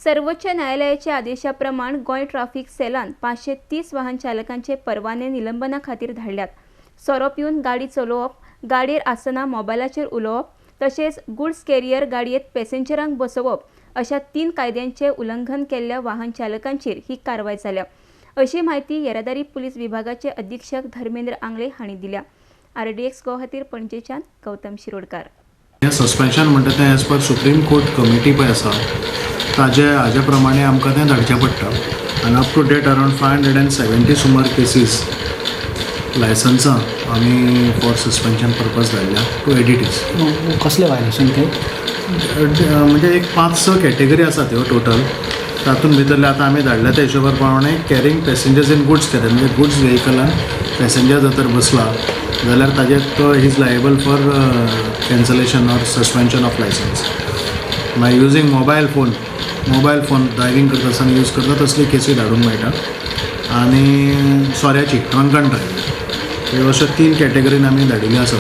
सर्वोच्च न्यायालयाच्या आदेशा प्रमाण गोंय ट्राफिक सेलान 530 वाहन चालकांचे परवाने निलंबना खातीर धाडल्यात. सोरो पिवन गाडी चलोवप, गाडयेर आसतना मोबायलाचेर उलोवप तशेंच गुड्स कॅरियर गाडयेंत पॅसेंजरांक बसोवप अशा 3 कायद्यांचे उल्लंघन केल्ल्या वाहन चालकांचेर ही कारवाय जाल्या, अशी म्हायती येरादारी पुलीस विभागाचे अधीक्षक धर्मेंद्र आंगले हांणी दिल्या. आरडीएक्स गोवा खातीर पणजेच्यान गौतम शिरोडकार. हें सस्पेन्शन म्हणटा तें as per Supreme Court committee पळय आसा, ताजे हाजे प्रमाणे आमकां तें धाडचें पडटा. आनी up to date around 570 सुमार केसीस लायसन्सां आमी फॉर सस्पेन्शन पर्पज धाडल्या टू एडीटीज. कसले व्हायलेशन ते? म्हणजे एक पांच स कॅटेगरी आसा त्यो टोटल. तातूंत भितरले आतां आमी धाडल्या त्या हिशोबा प्रमाणे carrying passengers in goods carrier, म्हणजे गुड्स व्हेकलान पॅसेंजर जर तर बसला जाल्यार ताजेर तो is liable for cancellation or suspension of licence. मागीर using mobile phone, mobile phone driving करता आसतना यूज करता तसली केसूय धाडूंक मेळटा. आनी सोऱ्याची ड्रंकन ड्रायव्हिंग, ह्यो अश्यो तीन कॅटेगरीन आमी धाडिल्ल्यो आसा.